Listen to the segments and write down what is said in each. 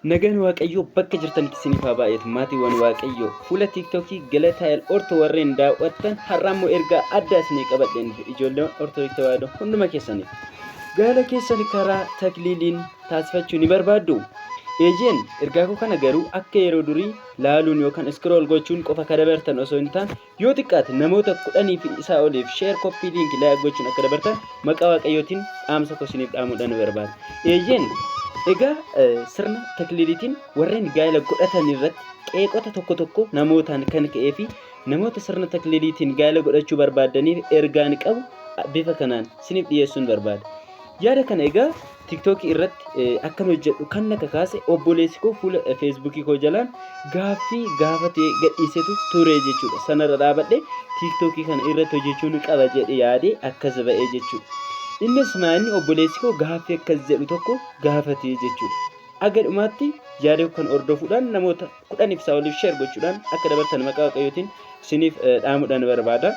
Nagaan Waaqayyoo bakka jirtanitti isiniif haa baay'atu maatiiwwan Waaqayyoo. Fuula Tiiktookii Galataayel Orto warreen daawwattan har'a immoo ergaa addaa isinii qabadheen dhufe ijoolleen Ortodoksii Tawaahidoo hunduma keessaniif. Gaala keessan karaa takliiliin taasifachuu ni barbaaddu? Eeyyeen, ergaa koo kana garuu akka yeroo durii laaluun yookaan iskrool gochuun qofa ka dabartan osoo hin taane Yoo xiqqaate namoota 10 fi isaa oliif share copy link like gochuun akka dabartan maqaa Waaqayyootiin dhaamsa koo isiniif dhaamuudhaan barbaada. Eeyyeen egaa sirna takliiliitiin warreen gaa'ela godhatan irratti qeeqota tokko tokko namootaan kan ka'ee fi namoota sirna takliiliitiin gaa'ela godhachuu barbaaddaniif ergaan qabu bifa kanaan isiniif dhiyeessuun barbaada. Yaada kana egaa TikTok irratti akkan hojjedhu kan na kakaase obboleessi koo fuula Facebook koo jalaan gaaffii gaafatee gadhiisetu ture jechuudha. Sanarra dhaabadhe TikTok kana irratti hojjechuun qaba jedhe yaadee akkas ba'ee jechuudha. Innis maanni obboleessi koo gaaffii akkas jedhu tokko gaafatee jechuudha. Aga dhumaatti yaada koo kana hordofuudhaan namoota 10 isaa oliif share gochuudhaan akka dabartan maqaa Waaqayyootiin isiniif dhaamuudhaan barbaada.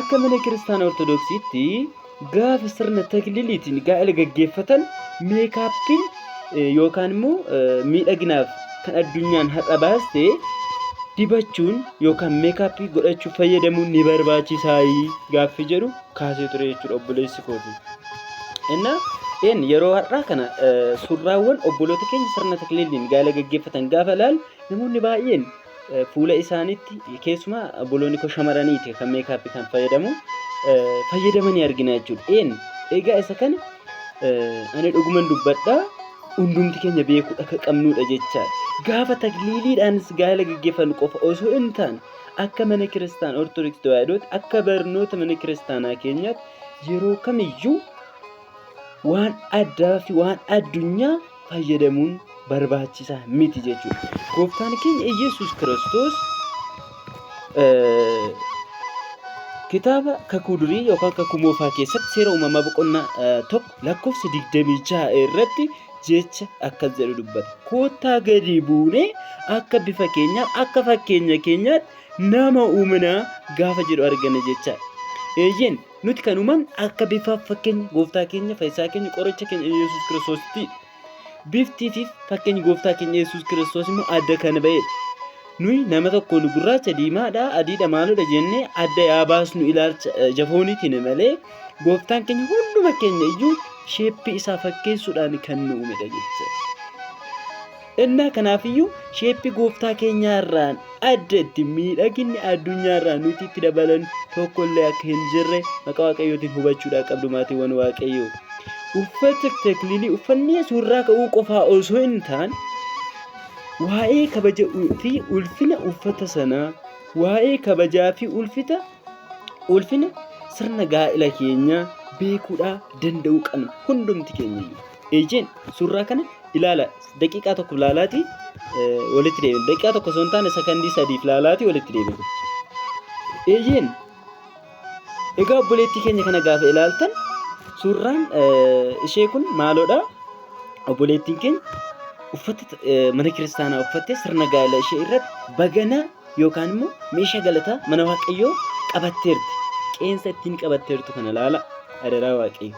Akka mana kiristaana Ortodoksiitti gaafa sirna takliliitiin gaa'ela gaggeeffatan meekaappiin yookaan immoo miidhaginaaf kan addunyaan har'a baaste dibachuun yookaan meekaappii godhachuu fayyadamuun ni barbaachisaayii gaaffii jedhu kaasee ture jechuudha obboleessi kooti. Innaa een yeroo har'aa kana surraawwan obboloota keenya sirna takliiliin gaa'ela gaggeeffatan gaafa ilaalu namoonni baay'een fuula isaaniitti keessumaa obboloonni koo shamaraniiti kan meekaappii kan fayyadamu fayyadamanii argina jechuudha. Een egaa isa kana ani dhuguman dubbadha hundumti keenya beekuu akka qabnudha jechaadha. Gaafa takliiliidhaanis gaa'ela gaggeeffannu qofa osoo hin taane akka mana kiristaana Ortodoksii Tawaahidootti akka barnoota mana kiristaanaa keenyaatti yeroo kamiyyuu waan addaa fi waan addunyaa fayyadamuun barbaachisaa miti jechuudha. Gooftaan keenya Iyyasuus Kiristoos kitaaba kakuu durii yookaan kakuu moofaa keessatti seera uumamaa boqonnaa 1 lakkoofsa 26 irratti jecha akkas jedhu dubbata. Koottaa gadi buunee akka bifa keenyaaf akka fakkeenya keenyaatti nama uumnaa gaafa jedhu argina jechaadha. Eeyyeen nuti kan uumamne akka bifaaf fakkeenya gooftaa keenya fayyisaa keenya qoricha keenya Yesuus Kiristoositti. Biftii fi fakkeenyi gooftaa keenya Yesuus Kiristoos immoo adda kan ba'edha. Nuyi nama tokkoon gurraacha diimaadha adiidha maalodha jennee adda yaa baasnu ilaalcha jafooniitiin malee gooftaan keenya hunduma keenya iyyuu sheeppii isaa fakkeessuudhaan kan nu uumedha jechuudha. Innaa kanaafiyyuu sheeppii gooftaa keenyaarraan addatti miidhaginni addunyaarraa nuti itti dabalan tokkollee akka hin jirre maqaa Waaqayyootiin hubachuudhaa qabdu maatiiwwan Waaqayyoo. Uffata takliilii uffannee suurraa ka'uu qofaa osoo hin taane waa'ee kabaja fi ulfina uffata sanaa, waa'ee kabajaa fi ulfita ulfina sirna gaa'ela keenyaa beekuudhaa danda'uu qabna hundumti keenya iyyuu. Eeyyeen suuraa kana ilaala daqiiqaa tokko ilaalaati walitti deebina. Daqiiqaa tokko osoo hin taane sakandii sadiif ilaalaati walitti deebina. Eeyyeen egaa obboleettii keenya kana gaafa ilaaltan suuraan ishee kun maaloodha? Obboleettiin keenya uffata mana kiristaanaa uffattee sirna gaa'ela ishee irratti baganaa yookaan immoo meeshaa galataa mana Waaqayyoo qabatteerti. Qeensa ittiin qabatteertu kana ilaala adaraa Waaqayyo.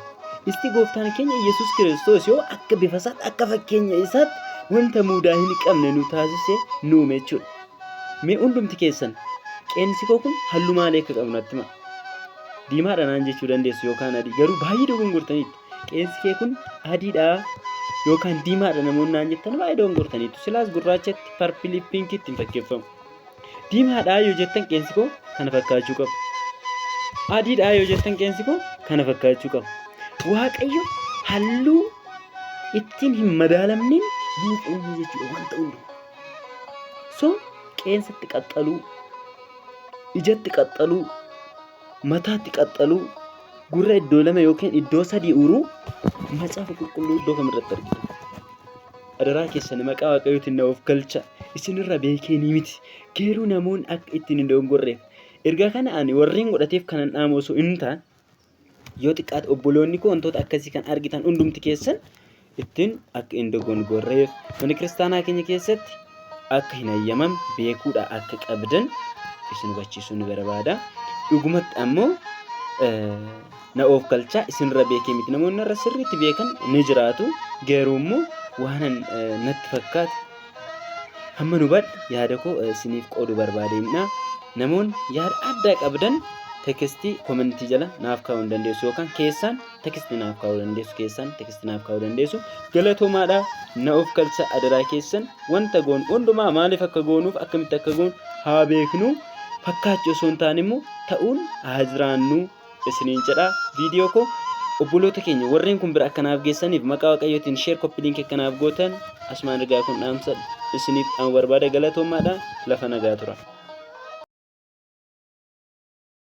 Isti gooftaan keenya Yesuus Kiristoos yoo akka bifa isaatti akka fakkeenya isaatti wanta mudaa hin qabne nu taasise nu uume jechuudha. Mee hundumti keessan qeensi koo kun halluu maalii akka qabu natti himaa. Diimaadha naan jechuu dandeessu yookaan adii garuu baay'ee dogongortaniitti. Qeensi kee kun adiidha yookaan diimaadha namoonni naan jettan baay'ee dogongortaniitu. Silaas gurraachatti, parpilii, pinkiitti hin fakkeeffamu. Diimaadha yoo jettan qeensi koo kana fakkaachuu qaba. Adiidha yoo jettan qeensi koo kana fakkaachuu qaba. Waaqayyo halluu ittiin hin madaalamneen nuuf uume jechuudha wanta hundumaa. So qeensatti qaxxaluu, ijatti qaxxaluu, mataatti qaxxaluu, gurra iddoo lama yookiin iddoo sadii uruu macaafa qulqulluu iddoo kamirratti argitu? Adaraa keessan maqaa Waaqayyootiin na of galcha. Isinirra beekeenii miti. Garuu namoonni akka ittiin hin dogongorreef. Ergaa kana ani warreen godhateef kanan dhaamu osoo hin taane yoo xiqqaate obboloonni koo wantoota akkasii kan argitan hundumti keessan ittiin akka hin dogongorreef mana kiristaanaa keenya keessatti akka hin hayyamamne beekuudha akka qabdan isin hubachiisuu ni barbaada. Dhugumatti ammoo na oofkalchaa isinirra beekee miti. Namoonni irra sirriitti beekan ni jiraatu. Garuu immoo Waanan natti fakkaate hamma nu hubadhe yaada koo isiniif qoodu barbaadeenidha. Namoonni yaada addaa qabdan tekstii komentii jala naaf kaa'uu hin dandeessu yookaan keessaan tekstii naaf kaa'uu dandeessu keessaan tekstii naaf kaa'uu dandeessu. Galatoomaadha na of galcha adaraa keessan wanta goonu hundumaa maaliif akka goonuuf akkamitti akka goonu haa beeknu fakkaachuu osoo hin taane immoo ta'uun haa jiraannu. Isiniin jedha. Viidiyoo koo obboloota keenya warreen kun bira akka naaf geessaniif maqaa Waaqayyootiin share copy link akka naaf gootan asumaan ergaa kun dhaamsa isiniif dhaamu barbaada. Galatoomaadha, lafa nagaa tura.